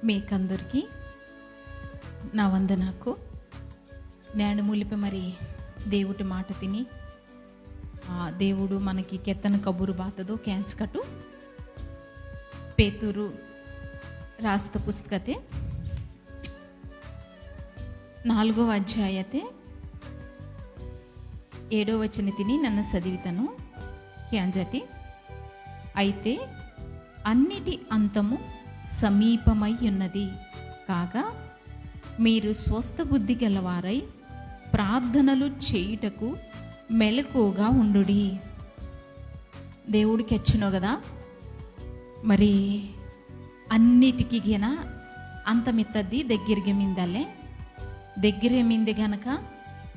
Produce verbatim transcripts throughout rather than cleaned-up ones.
మీకందరికి నా వందనాకు. నేను ములిపి మరి దేవుటి మాట తిని, ఆ, దేవుడు మనకి కెత్తన కబురు బాతదో కేంజకటు. పేతురు రాస్త పుస్తకతే నాలుగో అధ్యాయతే ఏడో వచన తిని నన్న చదివితను. కేంజటి, అయితే అన్నిటి అంతము సమీపమై ఉన్నది. కాగా మీరు స్వస్థ బుద్ధి గలవారై ప్రార్థనలు చేయుటకు మెలకువగా ఉండుడి. దేవుడు కెచ్చినో కదా, మరి అన్నిటికీ గిన అంతమిత్తద్ది దగ్గరగా మిందలే. దగ్గరే మింది గనక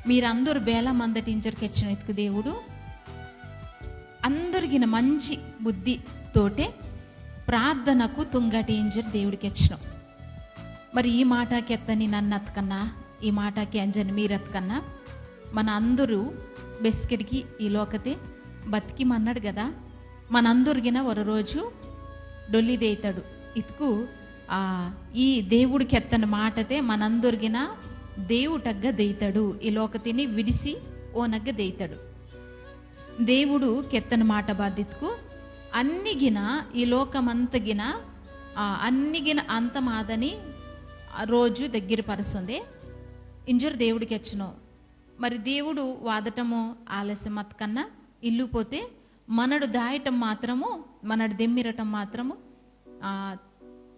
మీరందరూ బేల మందటి ఇంజర్ కెచ్చినో ఇతుకు దేవుడు అందరిగిన మంచి బుద్ధితోటే ప్రార్థనకు తుంగటి ఇంజర్ దేవుడు కెచ్చినో. మరి ఈ మాట కెత్తని నన్నత్కన్నా, ఈ మాట కేంజని మీరత్కన్నా, మన అందరూ బెస్కెడికి ఈ లోకతే బతికి మన్నాడు కదా. మనందరిగిన ఒక రోజు డొల్లి దేయితాడు. ఇతుకు, ఆ, ఈ దేవుడు కెత్తని మాటతే మనందరిగిన దేవుటగ్గ దేయితాడు. ఈ లోకతిని విడిసి ఓనగ్గ దేయితాడు. దేవుడు కెత్తని మాట బాధితుకు అన్నిగిన ఈ లోకమంతగిన, ఆ, అన్నిగిన అంతమాదని ఆ రోజు దగ్గర పరుస్తుంది. ఇంజర్ దేవుడు కెచ్చినో. మరి దేవుడు వాదటము ఆలస్యం అతకన్నా ఇల్లు పోతే మనడు దాయటం మాత్రము, మనడు దెమ్మిరటం మాత్రము, ఆ,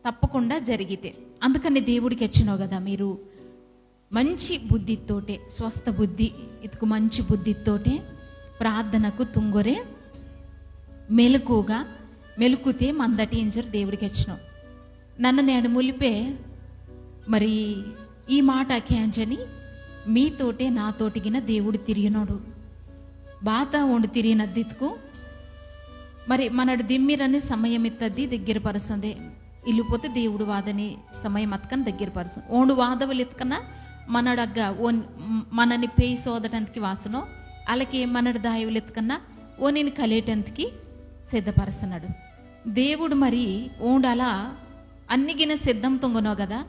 తప్పకుండా జరిగితే. అందుకని దేవుడు కెచ్చినో కదా, మీరు మంచి బుద్ధితోటే, స్వస్థ బుద్ధి, ఇతుకు మంచి బుద్ధితోటే ప్రార్థనకు తుంగొరే మెలకుగా మెలుకుతే మందటి ఇంజర్ దేవుడు కెచ్చినో. నన్న నేడు ములిపే మరి ఈ మాట కేంజని మీతోటే నాతోటిగిన దేవుడు తిరిగినోడు. బాత ఓండు తిరిగినద్దితుకు మరి మనడు దిమ్మిరని సమయం ఇత్తద్ది దగ్గర పరుస్తుంది. ఇల్లుపోతే దేవుడు వాదని సమయం అతకని దగ్గర పరుస్తుంది. ఓండు వాదవులు ఎత్తుకన్నా మనడగ్గ ఓన్ మనని పేయి సోదటంతకి వాసనో, అలాగే మనడు దాయవులు ఎత్తుకన్నా ఓనిని కలియటంతకి సిద్ధపరుస్తున్నాడు. దేవుడు మరి ఓండు అలా అన్నిగిన సిద్ధం తుంగనో కదా.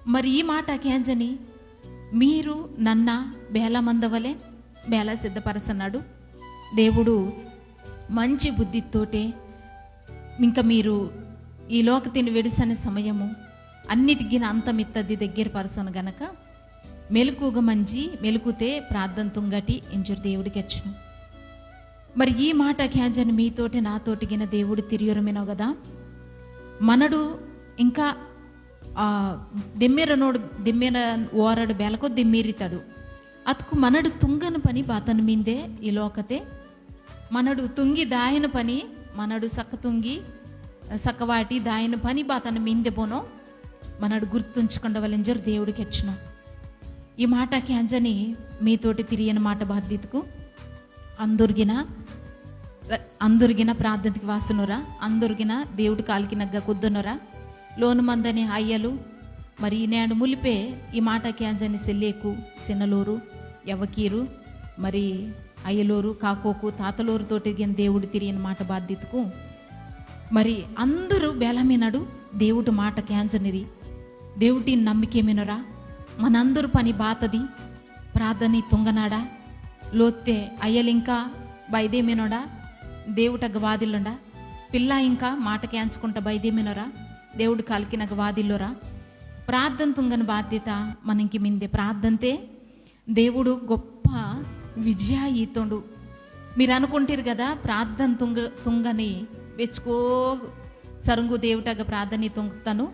మరి ఈ మాట కేంజని మీరు నన్న బేల మందవలే బేల సిద్ధపరచన్నాడు. దేవుడు మంచి బుద్ధితోటే, ఇంకా మీరు ఈ లోకతిని విడిసని సమయము, అన్నిటిగిన అంతమిత్తది దగ్గర పరచను గనక, మెలకుగా మంచి మెలుకుతే ప్రార్థన తుంగటి ఇంజురు దేవుడికి వచ్చును. మరి ఈ మాట కేంజని మీతోటి నాతోటిగిన దేవుడు తిరియురమినో కదా. మనడు ఇంకా, ఆ, దెమ్మెరనోడు, దెమ్మెర ఓరడు బెలకో దెమ్మిరితడు. అతుకు మనడు తుంగన పని బాతన మిందే ఈ లోకతే. మనడు తుంగి దాయన పని, మనడు సక్క తుంగి, సక్కవాటి దాయన పని బాతన మిందే పోనో. మనడు గుర్తుంచుకుండవలెంజరు దేవుడికి వచ్చిన. ఈ మాట కేంజని మీతోటి తిరియని మాట బాధ్యతకు. అందొరిగిన, అందొరిగిన ప్రార్థనకి వాసునురా, అందొరిగిన దేవుడు కాలికినగ్గ కుద్దునురా. లోను మందని అయ్యలు, మరి నేడు ములిపే ఈ మాట కేంజని సెల్లేకు, సిన్నలోరు, యవకీరు, మరి అయ్యలోరు, కాకోకు, తాతలోరు తోటిగిన దేవుడు తిరియని మాట బాధ్యతకు. మరి అందరూ బేలమినడు దేవుడు మాట కేంజనిరి. దేవుడిని నమ్మికే మినరా? మనందరూ పని బాతది. ప్రార్థన తుంగనాడా? లోత్తే అయ్యలింకా బైదే మినోడా? దేవుటగ్గ వాదిల్లుండా? పిల్ల ఇంకా మాట కేంచుకుంట బైదే మినోరా? దేవుడు కాలికినగ్గ వాదిల్లోరా? ప్రార్థన తుంగని బాధ్యత మనంకి మిందే. ప్రార్థంతే దేవుడు గొప్ప విజయ ఈతోండు. మీరు అనుకుంటారు కదా, ప్రార్థన తుంగ-, తుంగని వెచ్చుకో సరుంగు దేవుటగ్గ ప్రార్థన తుంగుతాను,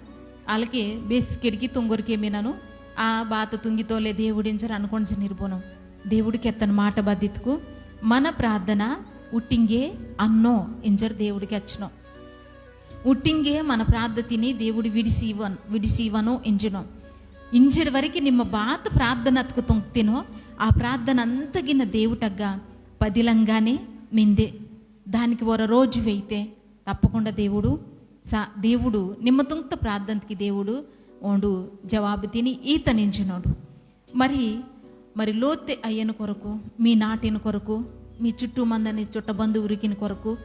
అలాగే బేసికెడికి తుంగొరికే మినను, ఆ బాత తుంగితోలే దేవుడింజరు అనుకుంచి నిర్బోనం. దేవుడికి ఎత్తని మాట బద్దితుకు మన ప్రార్థన ఉట్టింగే అన్నో ఇంజరు దేవుడికి వచ్చినో. ఉట్టింగే మన ప్రార్థతిని దేవుడు విడిసి ఇవ్వను, విడిసి ఇవ్వను ఇంజును. ఇంజడి వరకు నిమ్మ బాత ప్రార్థన అతుకు తుంగ్తినో, ఆ ప్రార్థన అంతగిన దేవుటగ్గా పదిలంగానే మిందే. దానికి ఒక రోజు వెయితే తప్పకుండా దేవుడు స-, దేవుడు నిమ్మ తుంగ్త ప్రార్థనకి దేవుడు ఓండు జవాబు తిని ఈతనించినోడు. మరి, మరి లోత్తె అయ్యన కొరకు, మీ నాటిన కొరకు, మీ చుట్టూ మందని చుట్ట బంధువురికిన కొరకు,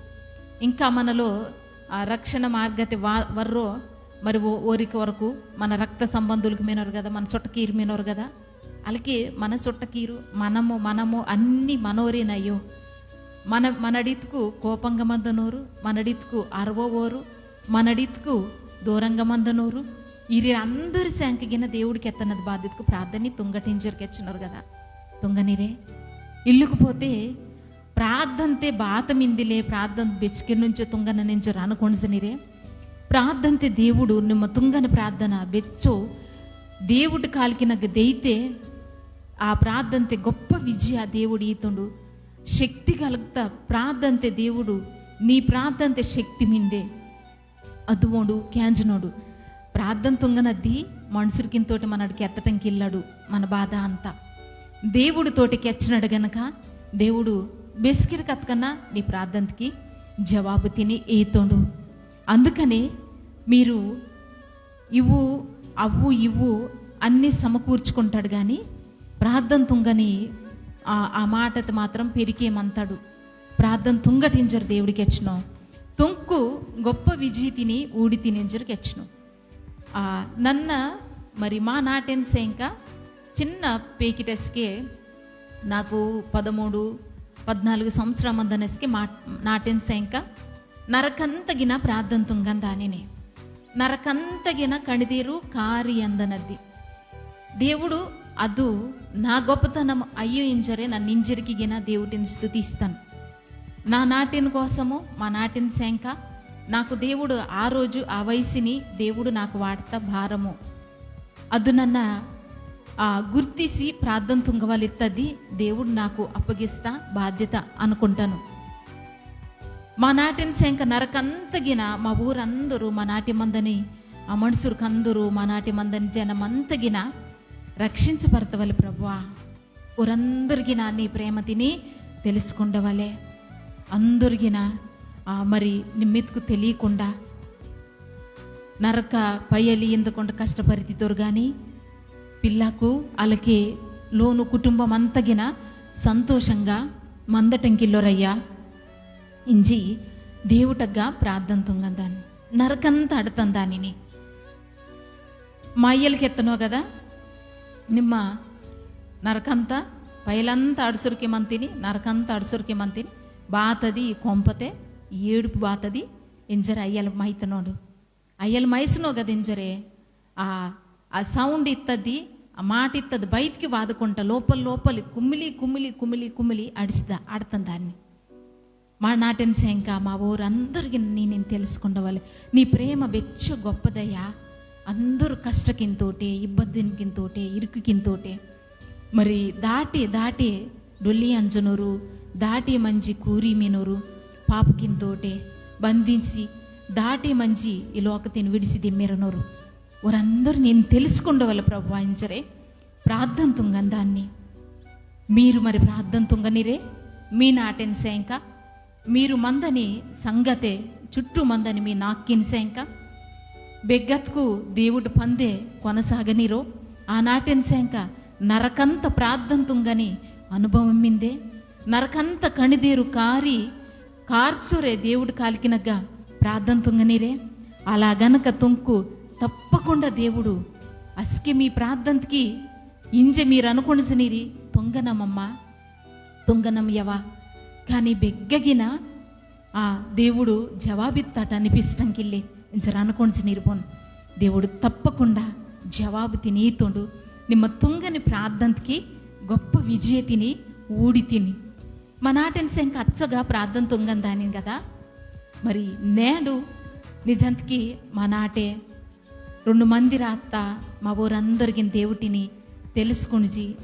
ఇంకా మనలో ఆ రక్షణ మార్గతే వా-, వర్రో, మరి ఓ-, ఓరికి వరకు మన రక్త సంబంధులకు మినరు కదా, మన చుట్టకీరు మినరు కదా. అలాగే మన చుట్టకీరు, మనము, మనము అన్ని మనోరేనయ్యో. మన, మనడిత్కు కోపంగా మందనోరు, మనడిత్కు అరవోరు, మనడిత్కు దూరంగా మందనోరు, ఈరి అందరి శాంకగిన దేవుడికి ఎత్తనది బాధ్యతకు ప్రార్థన తుంగటింజరికి వచ్చినారు కదా. తుంగనిరే ఇల్లుకు పోతే ప్రార్థంతే బాత మిందిలే, ప్రార్థన బెచ్చికి నుంచో తుంగన నుంచో రానుకొండసనిరే. ప్రార్థంతే దేవుడు నిమ్మ తుంగన ప్రార్థన బెచ్చో దేవుడు కాలికినగ దెయితే ఆ ప్రార్థంతే గొప్ప విజయ దేవుడు ఈతుండు. శక్తి కలుగుతా ప్రార్థంతే దేవుడు, నీ ప్రార్థంతే శక్తి మిందే. అదువోడు క్యాంజనోడు ప్రార్థన తుంగనద్ది మనుషులకింతోటి మనడికి ఎత్తటంకి ఇల్లడు మన బాధ అంతా. దేవుడు తోటి కెచ్చనడు గనక దేవుడు బెసికిడి కత్కన్నా నీ ప్రార్థనకి జవాబు తిని ఏతోండు. అందుకనే మీరు ఇవ్వు, అవ్వు, ఇవ్వు అన్నీ సమకూర్చుకుంటాడు కానీ ప్రార్థన తుంగని ఆ, ఆ మాటత మాత్రం పెరికేమంతాడు. ప్రార్థన తుంగటింజరు దేవుడికి ఎచ్చును. తుంకు గొప్ప విజీతిని ఊడితినింజరు కెచ్చును. ఆ, నన్న మరి మా నాటెన్ సేంక చిన్న పేకిటెస్కే నాకు పదమూడు, పద్నాలుగు సంవత్సరం అందనెస్కే మా నాటెన్ సేంక నరకంతగిన ప్రార్థన తుంగందానిని. నరకంతగిన కణిదీరు కారి అందనద్ది. దేవుడు అదు నా గొప్పతనం అయ్యో ఇంజరే నన్ను ఇంజరికిగిన దేవుడిని స్తుతిస్తాను. నా నాటిన కోసము, మా నాటిన సేంక, నాకు దేవుడు ఆ రోజు, ఆ వయసుని దేవుడు నాకు వాడత భారము. అదు నన్న, ఆ, గుర్తిసి ప్రార్థన తుంగవలిత్తది దేవుడు నాకు అప్పగిస్తా బాధ్యత అనుకుంటాను. మా నాటిన సేంక నరకంతగిన మా ఊరందరూ, మా నాటి మందని ఆ మనుషులకందరూ, మా నాటి మందని జనమంతగిన రక్షించబడతవలె ప్రభువా. ఊరందరిగిన నీ ప్రేమ తిని తెలుసుకుండవలె. అందరిగిన, ఆ, మరి నిమ్మెత్తుకు తెలియకుండా నరక పయలి ఎందుకుండా కష్టపరితితోరు గాని పిల్లకు అలకే లోను కుటుంబం అంతగిన సంతోషంగా మందటంకిల్లోరయ్యా. ఇంజి దేవుటగ్గా ప్రార్థన తుంగందాన్ని నరకంత అడతందానిని. మా అయ్యలకి ఎత్తనో కదా, నిమ్మ నరకంత పైలంత అడుసురికి మంతిని, నరకంత అడుసురికి మంతిని, బాతది ఈ కొంపతే, ఈ ఏడుపు బాతది, ఇంజర అయ్యల మైతనోడు. అయ్యల మైసనో కదా ఇంజరే, ఆ, ఆ సౌండ్ ఇత్తది, ఆ మాట ఇత్తది బయటికి వాదకుంట లోపల లోపలి కుమిలి, కుమిలి, కుమిలి, కుమిలి అడిసిద, అడతందాన్ని. మా నాటిన సేంక, మా ఊరందరికీ నీ నేను తెలుసుకుండవాలి. నీ ప్రేమ బెచ్చ గొప్పదయ్యా. అందరూ కష్టకింతోటే, ఇబ్బందికింతోటే, ఇరుకుకింతోటే. మరి దాటి, దాటి డొల్లి అంజనూరు, దాటి మంజి కూరి మీనూరు, పాపకింతోటే, బంధించి, దాటి మంజి ఈ లోకతిని విడిసి దిమ్మెరనూరు. వారందరూ నేను తెలుసుకుండవాలి ప్రభు వాయించరే. ప్రార్థన తుంగందాన్ని. మీరు మరి ప్రార్థన తుంగనిరే, మీ నాటిన సేంక, మీరు మందని సంగతే, చుట్టూ మందని మీ నాక్కిన సేంక, బెగ్గత్కు దేవుడు పందే కొనసాగనిరో, ఆ నాటిన సేంక నరకంత ప్రార్థన తుంగని అనుభవం మిందే, నరకంత కణిదేరు కారి కార్చొరే దేవుడు కాలికినగ్గా ప్రార్థన తుంగనిరే. అలా గనక తుంకు తప్పకుండా దేవుడు అస్కి మీ ప్రార్థనకి ఇంజె మీరు అనుకొనిసినిరి తుంగనమమ్మ, తుంగనం యవ. కానీ బెగ్గగిన ఆ దేవుడు జవాబిత్తాట అనిపిస్టంకిల్లే ఇంజర అనుకొనిసినిరి పోను. దేవుడు తప్పకుండా జవాబు తినీతుండు. నిమ్మ తుంగని ప్రార్థనకి గొప్ప విజయ తిని ఊడి తిని. మా నాటిన సేంక అచ్చగా ప్రార్థన తుంగందాని కదా. మరి నేడు నిజంతకి మా నాటే రెండు మంది రాత్త మా ఊరందరికీ దేవుటిని తెలుసుకునిజి,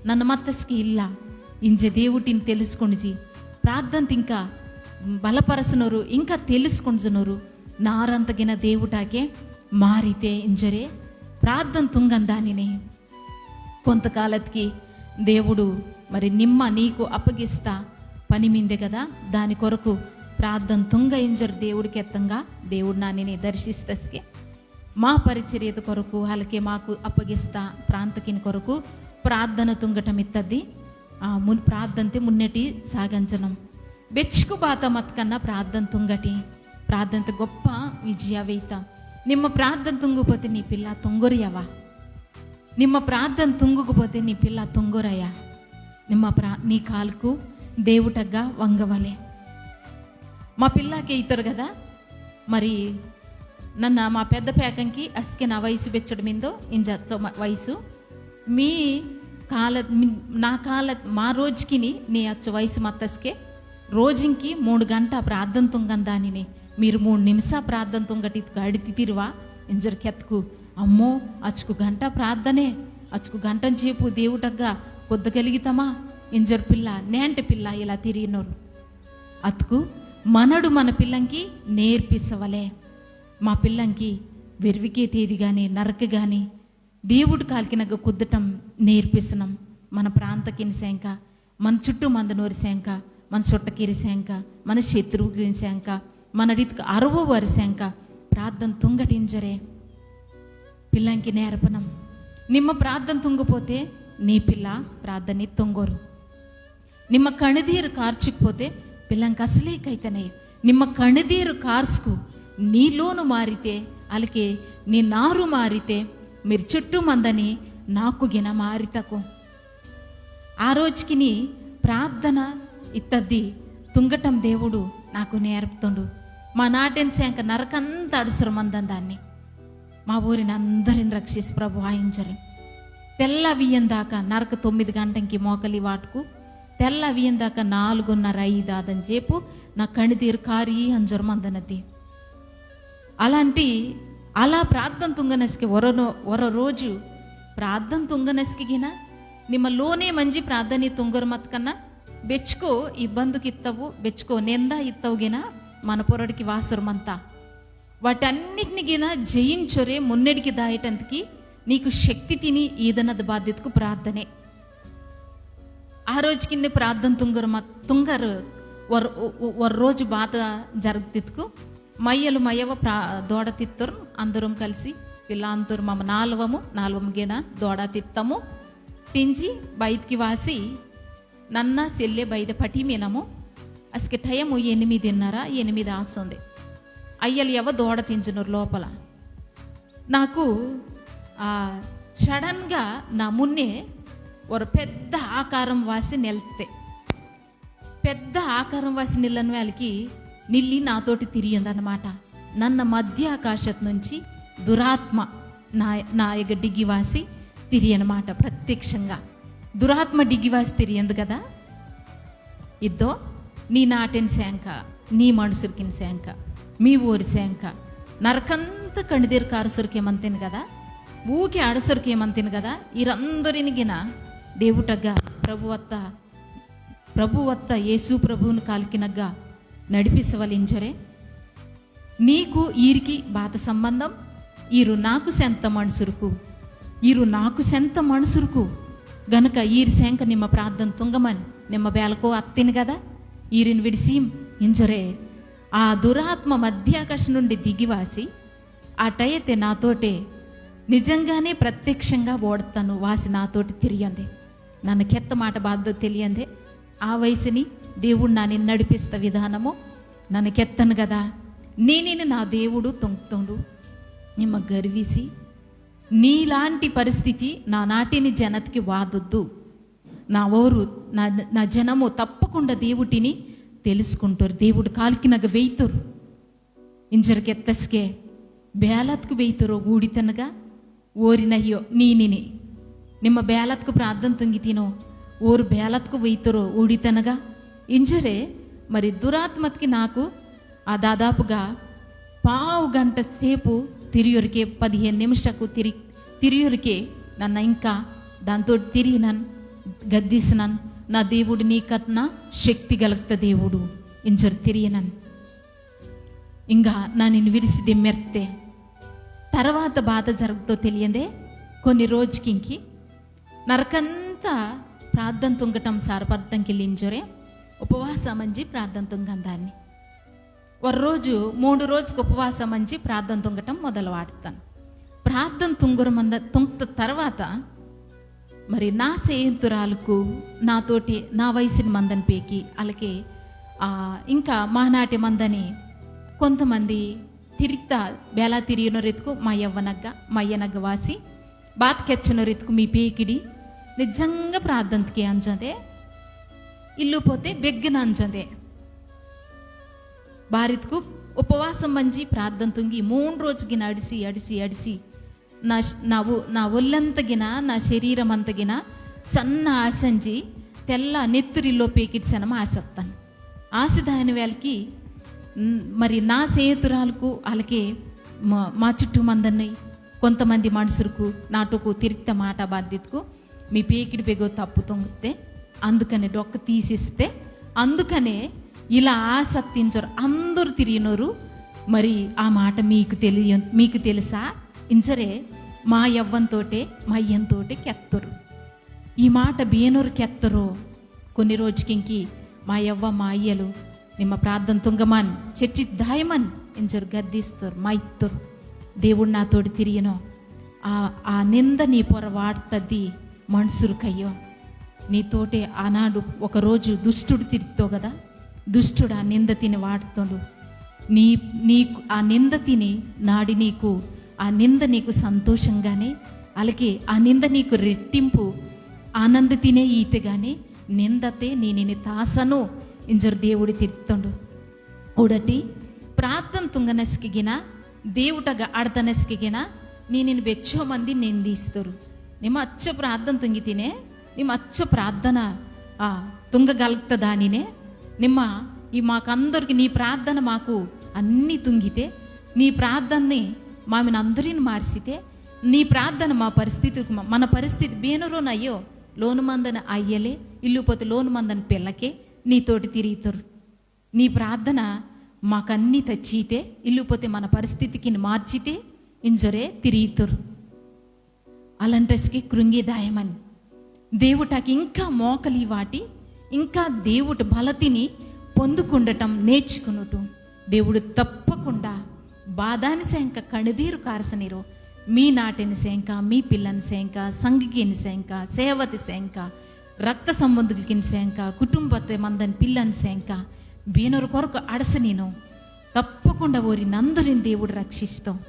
నన్న మత్తస్కి ఇల్ల ఇంజె దేవుటిని తెలుసుకునిజి, ప్రార్థన ఇంకా బలపరచునోరు, ఇంకా తెలుసుకుంటున్నారు. నారంతగిన దేవుటాకే మారితే ఇంజరే ప్రార్థన తుంగందానినే. కొంతకాలత్కి దేవుడు మరి నిమ్మ నీకు అప్పగిస్తా పని మిందే కదా, దాని కొరకు ప్రార్థన తుంగ ఇంజర్ దేవుడికి ఎత్తంగా దేవుడు నానిని దర్శిస్తస్కే. మా పరిచర్యత కొరకు, అలాగే మాకు అప్పగిస్తా ప్రాంతకిని కొరకు ప్రార్థన తుంగటం ఇత్తది. ఆ, మున్-, ప్రార్థనతే మున్నెటి సాగంచనం. బెచ్చుకు బాత మత్కన్న ప్రార్థన తుంగటి. ప్రార్థనతే గొప్ప విజయ వేయిత. నిమ్మ ప్రార్థన తుంగుపోతే నీ పిల్ల తుంగొరియవా? నిమ్మ ప్రార్థన తుంగుకుపోతే నీ పిల్ల తుంగొరయ్యా? నిమ్మ ప్రా-, నీ కాల్కు దేవుటగ్గా వంగవలే. మా పిల్లాకే ఇతరు కదా, మరి నన్న మా పెద్ద పేకంకి అస్కే నా వయసు బెచ్చడు మిందో ఇంజ అచ్చో మ-, వయసు. మీ కాల, మీ, నా కాల మా రోజుకిని నీ అచ్చో వయసు మత్తస్కే రోజుకి మూడు గంట ప్రార్థన తుంగందానిని. మీరు మూడు నిమిష ప్రార్థన తుంగటి గడితి తిరువా ఇంజర్ కెత్కు. అమ్మో, అచ్చుకు గంట ప్రార్థనే, అచ్చుకు గంటం చేపు దేవుటగ్గా కొద్దగలిగితమా ఇంజర్ పిల్ల, నేంటి పిల్ల ఇలా తిరిగినోరు. అత్కు మనడు మన పిల్లంకి నేర్పిసవలే. మా పిల్లంకి వెర్వికే తేది గాని, నరక గాని, దేవుడు కాల్కినగ్గ కుద్దటం నేర్పిసనం. మన ప్రాంతకిని సేంక, మన చుట్టూ మందనోరి సేంక, మన చుట్టకిరి సేంక, మన శత్రువుకిని సేంక, మన రీతికి అరవో వారి సేంక ప్రార్థన తుంగటింజరే. పిల్లంకి నేర్పనం. నిమ్మ ప్రార్థన తుంగపోతే నీ పిల్ల ప్రార్థన తుంగోరు. నిమ్మ కణిదీరు కార్చుకుపోతే పిల్లంకి అసలే కైతనే. నిమ్మ కణిదీరు కార్చుకు నీలోను మారితే, అలాగే నీ నారు మారితే, మీరు చుట్టూ మందని నాకు గిన మారితకు. ఆ రోజుకిని ప్రార్థన ఇత్తద్ది తుంగటం దేవుడు నాకు నేర్పుతుండు. మా నాటిన సేంక నరకంత అడుసురు మందందాన్ని. మా ఊరిని అందరిని రక్షించి ప్రభు వాయించరు. తెల్ల వియ్యం దాకా నరక తొమ్మిది గంటంకి మోకలి వాటుకు, తెల్ల వియ్యం దాకా నాలుగున్నర ఐదు ఆదని చేపు నా కణిదీరు కారి అంజరు మందనది. అలాంటి అలా ప్రార్థన తుంగనసికి వరనో-, వర రోజు ప్రార్థన తుంగనసికిగిన నిమ్మ లోనే మంజి ప్రార్థన తుంగరు మత్కన్నా బెచ్చుకో ఇబ్బందుకి ఇత్తవు, బెచ్చుకో నింద ఇత్తవుగిన మన పొరడికి వాసురమంతా. వాటన్నిటినిగిన జయించొరే మున్నెడికి దాయటందుకి నీకు శక్తి తిని ఈదనది బాధ్యతకు ప్రార్థనే. ఆ రోజుకిన్నే ప్రార్థన తుంగరు మత్-, తుంగరు వర్-, ఒ-, ఒ-, వర్ రోజు బాధ జరుగుతిత్తుకు మయ్యలు మయ్యవ ప్రా-, దోడ తిత్తరు అందరం కలిసి పిల్ల అందరు మమ్మ నాలువము, నాలువము గిన దోడ తిత్తము. తింజి బయటికి వాసి నన్న సెల్లె బయట పటి మీనము. అసలు టైము ఎనిమిదిన్నర, ఎనిమిది ఆస్తుంది. అయ్యలు ఎవ దోడ తింజునరు లోపల. నాకు, ఆ, సడన్‌గా నా మున్నే ఒక పెద్ద ఆకారం వాసి నిలితే. పెద్ద ఆకారం వాసి నిల్లని వేళకి నిల్లి నాతోటి తిరిగిందన్నమాట. నన్న మధ్యాకాశం నుంచి దురాత్మ నా-, నా యొక్క డిగ్గి వాసి తిరియనమాట ప్రత్యక్షంగా. దురాత్మ డిగ్గి వాసి తిరియందు కదా, ఇద్దో నీ నాటిన శాంక, నీ మనుసురికిన శాంక, మీ ఊరి శాంక, నరకంత కణిదేరు కారుసురికేమంతిని కదా, ఊకే అడసురికేమంతిని కదా, ఈరందరినిగిన దేవుటగ్గా ప్రభువత్త, ప్రభువత్త యేసు ప్రభువును కాల్కినగ్గా నడిపిసవలించరే. నీకు ఈరికి బాత సంబంధం? ఈరు నాకు సెంత మనుసురుకు, ఈరు నాకు సెంత మనుసురుకు. గనుక ఈరి సెంక నిమ్మ ప్రార్థన తుంగమని నిమ్మ బేలకో అత్తిని కదా, ఈరిని విడిసి ఇంజరే. ఆ దురాత్మ మధ్యాకాశం నుండి దిగివాసి ఆ టయతే నాతోటే నిజంగానే ప్రత్యక్షంగా ఓడతాను వాసి నాతోటి తిరియంది. నన్న కెత్త మాట బాధ తెలియందే. ఆ వయసుని దేవుడు నాని నడిపిస్త విధానము నన్న కెత్తను కదా. నేనేను నా దేవుడు తొంగుతోండు. నిమ్మ గర్విసి నీలాంటి పరిస్థితి నా నాటిని జనతికి వాదొద్దు. నా ఓరు, నా, నా జనము తప్పకుండా దేవుటిని తెలుసుకుంటారు. దేవుడు కాల్కినగ వెయితోరు. ఇంజర్ కెత్తస్కే బేలత్కు వెయితోరో ఊడితనగా ఓరినయ్యో నీనిని. నిమ్మ బేలత్కు ప్రార్థన తుంగితినో ఓరు బేలత్కు వెయితోరో ఊడితనగా. ఇంజరే మరి దురాత్మత్కి నాకు ఆ దాదాపుగా పావు గంట సేపు తిరియొరికే, పదిహేను నిమిషకు తిరి-, తిరియొరికే నన్న ఇంకా దాంతో తిరిగినన్, గద్దిసినన్. నా దేవుడు నీకన్నా శక్తి గలక్త దేవుడు ఇంజర్ తిరిగినన్. ఇంకా నా నిన్ను విడిసిది మెర్తే. తర్వాత బాధ జరుగుతో తెలియందే కొన్ని రోజుకింకి నరకంతా ప్రార్థన తుంగటం సారపడటంకి లింజొరే. ఉపవాసం అంజి ప్రార్థన తుంగందాన్ని. ఒక రోజు, మూడు రోజుకు ఉపవాసం అంజి ప్రార్థన తుంగటం మొదలు వాడతాను. ప్రార్థన తుంగురు మంద తుంగత తర్వాత మరి నా స్నేహితురాలకు నాతోటి నా వయసుని మందని పేకి అలాగే, ఆ, ఇంకా మానాటి మందని కొంతమంది తిరిక్త బేలా తిరియనోరెత్కు మా యవ్వనగ్గ, మా అయ్యనగ్గ వాసి, బాత కెచ్చనోరెత్కు మీ పేకిడి, నిజంగా ప్రార్థంతకి అంజందే, ఇల్లు పోతే బెగ్గన అంజందే. బారిత్కు ఉపవాసం మంజి ప్రార్థన తుంగి మూడు రోజుగిన అడిసి, అడిసి, అడిసి, నా, నా ఉ-, నా ఒళ్ళంతగిన, నా శరీరం అంతగిన సన్న ఆసంజి, తెల్ల నెత్తురిలో పేకిడి సనమ ఆసత్తాను. ఆసి దాని వేళకి, మ్, మరి నా స్నేహితురాలకు అలాగే మా, మా చుట్టూ మందని కొంతమంది మనుషులకు నాటుకు తిరిగిత మాట బాధ్యతకు మీ పేకిడి బెగో తప్పు తొంగితే, అందుకనే డొక్క తీసిస్తే, అందుకనే ఇలా ఆసత్తించరు అందరు తిరిగినోరు. మరి ఆ మాట మీకు తెలియ, మీకు తెలుసా? ఇంచరే మా యవ్వంతోటే, మా అయ్యంతోటే కెత్తరు. ఈ మాట బేనోరు కెత్తరో, కొన్ని రోజుకింకి మా యవ్వ మా అయ్యలు నిమ్మ ప్రార్థన తుంగమన్, చర్చి దాయమన్ ఇంజరు గద్దిస్తారు, మైత్తరు. దేవుడు నాతోటి తిరిగినో, ఆ, ఆ నింద నీ పొర వాడుతుంది మనుషులకయ్యో. నీతోటే ఆనాడు ఒకరోజు దుష్టుడు తిరిగితో కదా, దుష్టుడు ఆ నింద తిని వాడుతుండు. నీ, నీకు ఆ నింద తిని నాడి నీకు, ఆ నింద నీకు సంతోషంగానే, అలాగే ఆ నింద నీకు రెట్టింపు ఆనంద తినే ఈతగానే నిందతే నీ నిన్ను తాసను ఇంజరు దేవుడు తిరుతుండు. ఉడటి ప్రార్థన తుంగనస్కిగిన, దేవుటగ అడతనస్కిగిన, నీ నిన్ను బెచ్చో మంది నిందిస్తారు. నిమ్మ అచ్చ ప్రార్థన తుంగితినే, నిమ్మ అచ్చ ప్రార్థన, ఆ, తుంగగలుగుతుందానినే, నిమ్మ ఈ మాకందరికి నీ ప్రార్థన మాకు అన్ని తుంగితే, నీ ప్రార్థనని మామిన అందరిని మార్చితే, నీ ప్రార్థన మా పరిస్థితి, మన పరిస్థితి బేనరోనయ్యో, లోను మందన అయ్యలే, ఇల్లుపోతే లోను మందన పిల్లకే నీతోటి తిరిగితారు. నీ ప్రార్థన మాకన్ని తచ్చితే, ఇల్లుపోతే మన పరిస్థితికి మార్చితే, ఇంజరే తిరిగితారు. అలాంటస్కి కృంగి దాయమని. దేవుటాకి ఇంకా మోకలి వాటి, ఇంకా దేవుటి బలతిని పొందుకుండటం నేర్చుకునుటు. దేవుడు తప్పకుండా బాధాని సేంక కణుదీరు కార్సనిరు. మీ నాటిని సేంక, మీ పిల్లని సేంక, సంఘికిని సేంక, సేవతి సేంక, రక్త సంబంధికిని సేంక, కుటుంబతే మందని పిల్లని సేంక, బీనరు కొరకు అడసనిను. తప్పకుండా ఓరి నందురిని దేవుడు రక్షిస్తాం.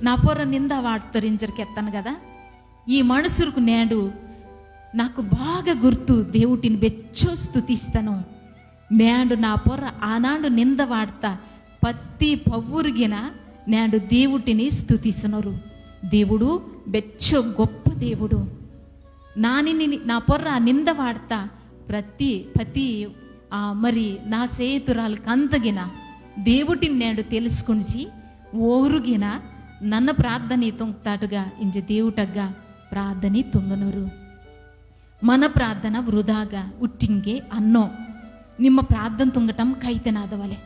నా పొర నింద వాడుతరించరు కెత్తను కదా. ఈ మనుషులకు నేడు నాకు బాగా గుర్తు, దేవుటిని బెచ్చో స్తుతిస్తాను. నేడు నా పొర ఆనాడు నింద వాడతా పత్తి పవ్వురుగిన నేడు దేవుటిని స్తుతిస్తున్నారు. దేవుడు బెచ్చో గొప్ప దేవుడు. నానిని నా పొర్ర నింద వాడతా ప్రతి పతి, ఆ, మరి నా సేతురాలు కందగిన దేవుటిని నేడు తెలుసుకునిచి ఓరుగిన నన్న ప్రార్థన తుంగ్తాటుగా ఇంజ దేవుటగ్గా ప్రార్థన తుంగనూరు. మన ప్రార్థన వృధాగా ఉట్టింగే అన్నో. నిమ్మ ప్రార్థన తుంగటం కైతెనాదవలే.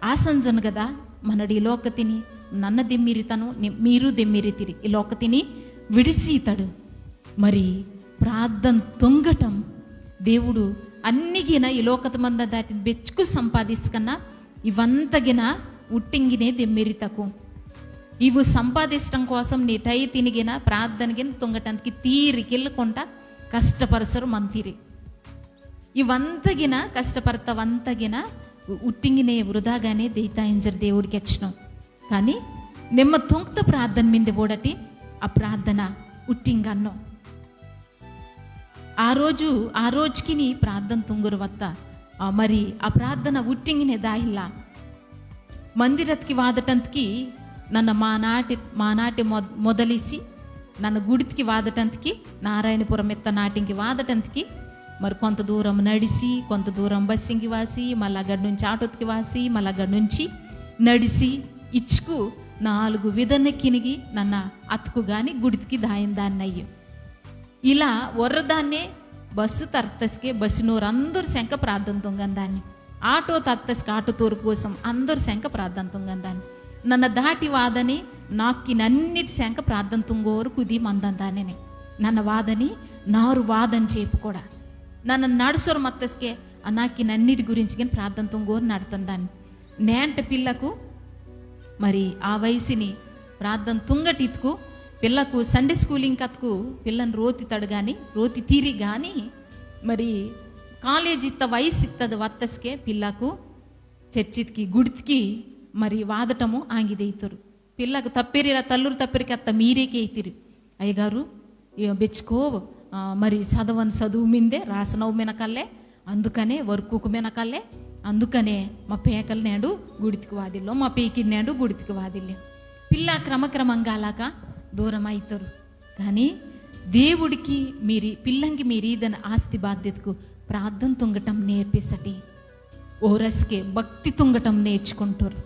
ఆ సంజను గదా మనడు ఈ లోకతిని నన్న దెమ్మిరితను, ని-, మీరు దెమ్మిరితిరి. ఈ లోకతిని విడిసీతడు. మరి ప్రార్థన తుంగటం దేవుడు అన్నిగిన ఈ లోకత మంద దాటిని బెచ్చుకు సంపాదించుకన్నా ఇవంతగిన ఉట్టింగినే దెమ్మిరితకు. ఇవు సంపాదించటం కోసం నీ టై తినిగిన ప్రార్థనగిన తుంగటానికి తీరికెళ్ళకుండా కష్టపరచరు మంతిరి. ఇవంతగిన కష్టపడతవంతగిన ఉట్టింగినే వృధాగానే దేయితాయించరు దేవుడికి వచ్చినాం. కానీ నిమ్మ తొంక్త ప్రార్థన మింది ఓడటి ఆ ప్రార్థన ఉట్టింగన్నో. ఆ రోజు, ఆ రోజుకి నీ ప్రార్థన తుంగురు వత్త. ఆ, మరి ఆ ప్రార్థన ఉట్టింగినే దాయిల్లా. మందిరత్కి వాదటంత్కి నన్న మా నాటి, మా నాటి మొద-, మొదలిసి నన్న గుడిత్కి వాదటంత్కి, నారాయణపురం ఎత్త నాటింకి వాదటంత్కి, మరి కొంత దూరం నడిసి, కొంత దూరం బస్సింకి వాసి, మళ్ళా అగ్గడి నుంచి ఆటోత్కి వాసి, మళ్ళా అగ్గడి నుంచి నడిసి, ఇచ్చుకు నాలుగు విధన కినిగి నన్న అత్కు గాని గుడిత్కి దాయిందాన్నయ్యో. ఇలా ఒర్రదాన్నే బస్సు తర్తస్కే బస్సునోరు అందరు శంక ప్రార్థన తుంగందాన్ని. ఆటో తత్తస్కే ఆటోతోరు కోసం అందరు శంక ప్రార్థన తుంగందాన్ని. నన్న దాటి వాదని నాకి నన్నిటి శంక ప్రార్థన తుంగోరు కుది మందందానిని. నన్న వాదని నారు వాదని చేపు కూడా. నన్న నడుసొరు మత్తస్కే ఆ నాకి నన్నిటి గురించి కానీ ప్రార్థన తుంగోరు నడుతుందాన్ని. నేంట పిల్లకు మరి ఆ వయసుని ప్రార్థన తుంగటిత్కు పిల్లకు Sunday schooling కత్కు పిల్లని రోతి తడగాని, రోతి తీరి గాని, మరి కాలేజీ ఇత్త వయసు ఇత్తది వత్తస్కే పిల్లకు చర్చిత్కి, గుడిత్కి మరి వాదటము ఆంగిదెయితోరు. పిల్లకు తప్పెరిలా తల్లురు తప్పెరికి అత్త మీరే కేయితిరి. అయ్యగారు, ఏ, బెచ్చుకో, ఆ, మరి చదవని చదువు మిందే రాసినవు మినకల్లే, అందుకనే వర్కుకు మినకల్లే, అందుకనే మా పేకలు నేడు గుడితికి వాదిల్లో, మా పేకి నేడు గుడితికి వాదిల్లే. పిల్ల క్రమక్రమంగా అలాగా దూరం అవుతారు. కానీ దేవుడికి మీరు, పిల్లంకి మీరు ఈదని ఆస్తి బాధ్యతకు ప్రార్థన తుంగటం నేర్పిసటి. ఓరస్కే భక్తి తుంగటం నేర్చుకుంటారు.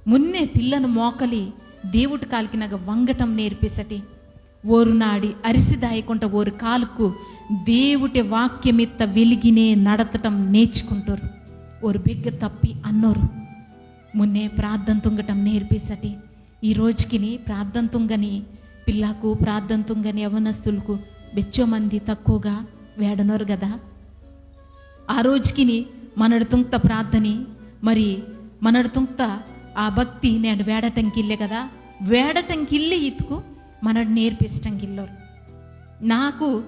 మున్నే పిల్లను మోకలి దేవుటి కాలికినగ వంగటం నేర్పిసటి. ఓరు నాడి అరిసి దాయకుంట ఓరు కాలుకు దేవుటి వాక్యమిత్త వెలిగినే నడతటం నేర్చుకుంటారు. ఓరు బిగ్గ తప్పి అన్నోరు. మున్నే ప్రార్థన తుంగటం నేర్పిసటి. ఈ రోజుకిని ప్రార్థన తుంగని పిల్లకు, ప్రార్థన తుంగని యవనస్తులకు బెచ్చో మంది తక్కువగా వేడనోరు కదా. ఆ రోజుకిని మనడు తుంక్త ప్రార్థన, మరి మనడు తుంక్త ఆ భక్తి నేడు వేడటంకిల్లే కదా. వేడటంకిల్లే ఇతుకు మనడు నేర్పిస్టంకిల్లోరు. నాకు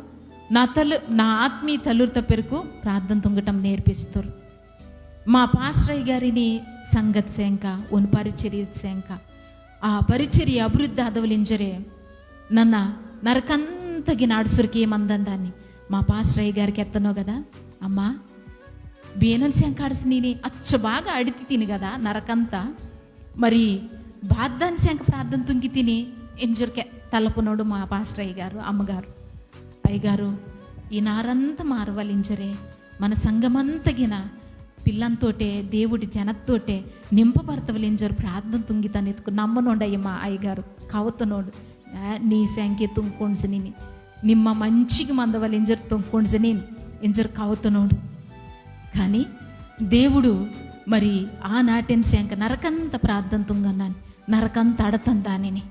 నా తలు, నా ఆత్మీయ తల్లుర్త పెరుకు ప్రార్థన తుంగటం నేర్పిస్తారు. మా పాస్టరయ్య గారిని సంగతి సేంక, ఉన్ పరిచర్య సేంక, ఆ పరిచర్య అభివృద్ధి ఆదవలింజరే నన్న నరకంతగిన అడుసురికి మందందాన్ని మా పాస్టరయ్య గారికి ఎత్తనో కదా. అమ్మా, బేనల్ సేంక అడుసు నేనే అచ్చ బాగా అడితి తిని కదా నరకంతా. మరి బాద్దాని సేంక ప్రార్థన తుంగి తిని ఇంజరికే తలపునోడు మా పాస్టరయ్య గారు, అమ్మగారు. అయ్యగారు, ఈ నారంతా మారవలింజరే, మన సంఘమంతగిన పిల్లంతోటే, దేవుడి జనత్తోటే నింపబడతవలింజరు ప్రార్థన తుంగితాను ఎత్తుకు నమ్మనోండయ్య మా అయ్యగారు. కవతనోడు, "ఆ, నీ సంఖ్య తుంకొండ్సనిని, నిమ్మ మంచిగా మందవలింజరు తుంకొండ్సనిని," ఇంజరు కవతనోడు. కానీ దేవుడు మరి ఆ నాటిన సేంక నరకంత ప్రార్థన తుంగన్నాను, నరకంత అడతందానిని,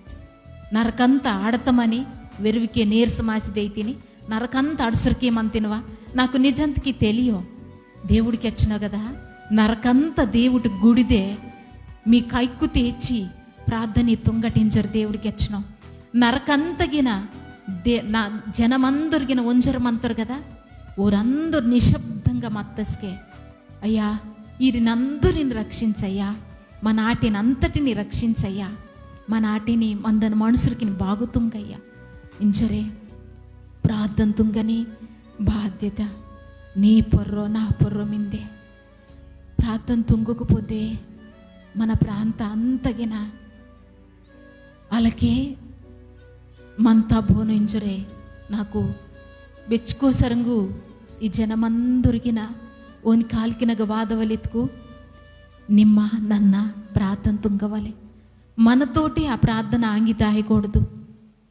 నరకంత అడతమని వెరువికే నీరసమాసి దైతిని, నరకంత అడుసురికే మంతినవా? నాకు నిజంతకి తెలియో. దేవుడికి వచ్చినావు కదా, నరకంత దేవుడి గుడిదే మీ కైక్కు తెచ్చి ప్రార్థన తుంగటించరు. దేవుడికి వచ్చినావు నరకంతగిన దే-, నా జనమందరిగిన ఉంజరమంతారు కదా, ఊరందరూ నిశ్శబ్దంగా మత్తస్కే, "అయ్యా, వీరినందరిని రక్షించయ్యా, మా నాటినంతటిని రక్షించయ్యా, మా నాటిని మందన మనుషులకి బాగుతుంగయ్యా." ఇంజరే ప్రార్థన తుంగని బాధ్యత నీ పొర్రో నా పొర్రో మిందే. ప్రార్థన తుంగకపోతే మన ప్రాంత అంతగిన అలాగే మంతా బోను ఇంజరే నాకు బెచ్చుకో సరంగు ఈ జనమందరిగిన ఓని కాల్కినగ వాదవలెత్తుకు నిమ్మ నన్న ప్రార్థన తుంగవలే. మనతోటి ఆ ప్రార్థన ఆంగితాయకూడదు.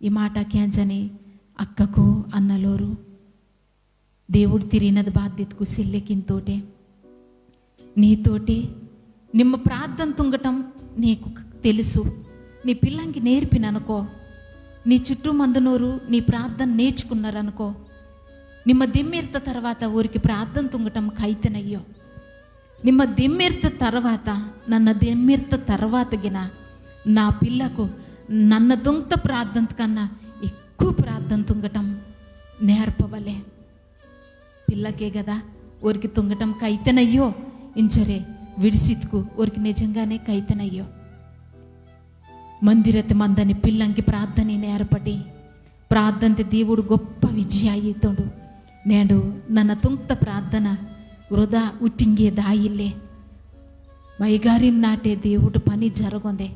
ఈ మాట కేంజని అక్కకు అన్నలోరు. దేవుడు తిరిగినది బాధ్యతకు సెల్లెకింతోటే, నీతోటే నిమ్మ ప్రార్థన తుంగటం నీకు తెలుసు. నీ పిల్లంకి నేర్పిననుకో, నీ చుట్టూ మందనోరు నీ ప్రార్థన నేర్చుకున్నారనుకో, నిమ్మ దిమ్మెర్త తర్వాత ఊరికి ప్రార్థన తుంగటం కైతనయ్యో. నిమ్మ దిమ్మెర్త తర్వాత, నన్న దిమ్మెర్త తర్వాత గిన నా పిల్లకు నన్న దొంగత ప్రార్థన కన్నా ఎక్కువ ప్రార్థన తుంగటం నేర్పవలే. పిల్లకే కదా ఊరికి తుంగటం కైతనయ్యో, ఇంచరే విడిసిత్కు ఊరికి నిజంగానే కైతనయ్యో. మందిరతి మందని పిల్లంకి ప్రార్థన నేర్పటి. ప్రార్థంతే దేవుడు గొప్ప విజయ ఈతోండు. నేడు నన్న తుంక్త ప్రార్థన వృధా ఉట్టింగే దాయిల్లే. మయగారిన్ నాటే దేవుడు పని జరగొందే,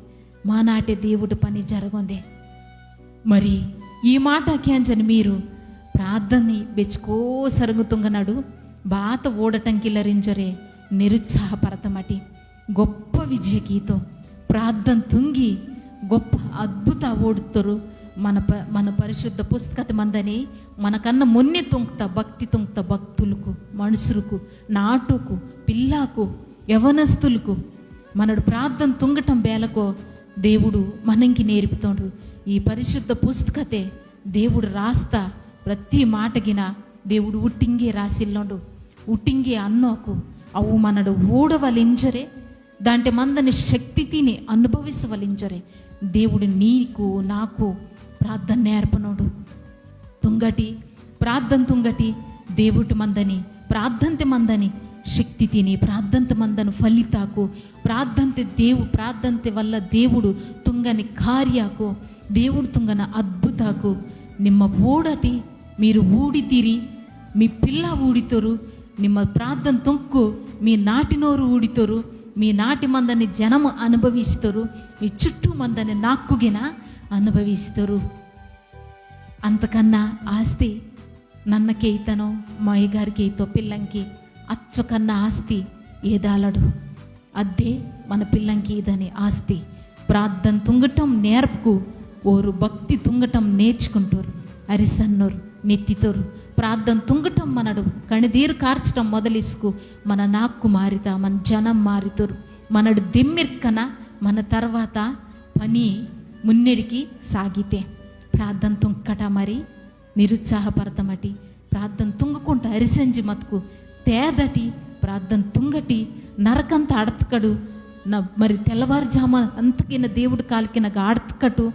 మా నాటే దేవుడు పని జరగొందే. మరి ఈ మాట కేంజని మీరు ప్రార్థన బెచ్చుకో సరంగు తుంగనడు బాత ఓడటంకిల్లరింజరే నిరుత్సాహపరతమటి. గొప్ప విజయకీతో ప్రార్థన తుంగి గొప్ప అద్భుత ఓడుతరు. మన ప-, మన పరిశుద్ధ పుస్తకత మందని మనకన్న మున్నే తుంక్త భక్తి తుంక్త భక్తులకు, మనుషులకు, నాటుకు, పిల్లకు, యవనస్తులకు మనడు ప్రార్థన తుంగటం బేలకో దేవుడు మనంకి నేర్పుతోండు. ఈ పరిశుద్ధ పుస్తకతే దేవుడు రాస్తా ప్రతి మాటగిన దేవుడు ఉట్టింగే రాసిల్లోండు, ఉట్టింగే అన్నోకు. అవు మనడు ఊడవలింజరే, దాంటే మందని శక్తి తిని అనుభవించవలింజరే. దేవుడు నీకు నాకు ప్రార్థన నేర్పనోడు. తుంగటి ప్రార్థన తుంగటి దేవుటి మందని ప్రార్థంతే మందని శక్తి తిని ప్రార్థంత మందన ఫలితాకు, ప్రార్థంత దేవు ప్రార్థంత వల్ల దేవుడు తుంగని కార్యాకు, దేవుడు తుంగన అద్భుతాకు నిమ్మ ఓడటి మీరు ఊడితిరి. మీ పిల్ల ఊడితోరు, నిమ్మ ప్రార్థన తొంకు మీ నాటినోరు ఊడితోరు, మీ నాటి మందని జనము అనుభవిస్తోరు, మీ చుట్టూ మందని నాక్కుగిన అనుభవిస్తోరు. అంతకన్నా ఆస్తి నన్న కేయితనో, మా అయ్యగారు కేయితో పిల్లంకి అచ్చకన్నా ఆస్తి ఏదాలడు. అద్దే మన పిల్లంకి ఇదని ఆస్తి. ప్రార్థన తుంగటం నేర్పుకు ఓరు భక్తి తుంగటం నేర్చుకుంటారు. అరిసన్నోరు నెత్తితోరు ప్రార్థన తుంగటం మనడు కణిదీరు కార్చటం మొదలిసుకు మన నాక్కు మారిత, మన జనం మారితోరు. మనడు దిమ్మిర్కన మన తర్వాత పని మున్నెడికి సాగితే ప్రార్థన తుంకట మరి నిరుత్సాహపడతామటి. ప్రార్థన తుంగకుంట అరిసంజి మతుకు తేదటి ప్రార్థన తుంగటి నరకంత అడతకడు. న-, మరి తెల్లవారుజామ అంతకిన దేవుడు కాలికినగా అడతకటు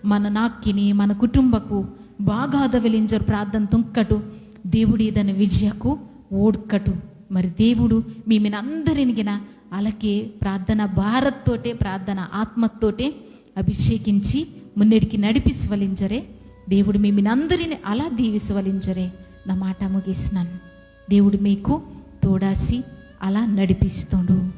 మన నాక్కిని మన కుటుంబకు బాగాద వెలింజరు ప్రార్థన తుంకటు దేవుడు ఇదని విజయకు ఓడ్కటు. మరి దేవుడు మీ మినందరినిగిన అలాగే ప్రార్థన భారత్తోటే ప్రార్థన ఆత్మతోటే అభిషేకించి మున్నెడికి నడిపిసవలింజరే. దేవుడు మీ మినందరిని అలా దీవిసవలింజరే. నా మాట ముగిస్తున్నాను. దేవుడు మీకు తోడాసి అలా నడిపిస్తుండు.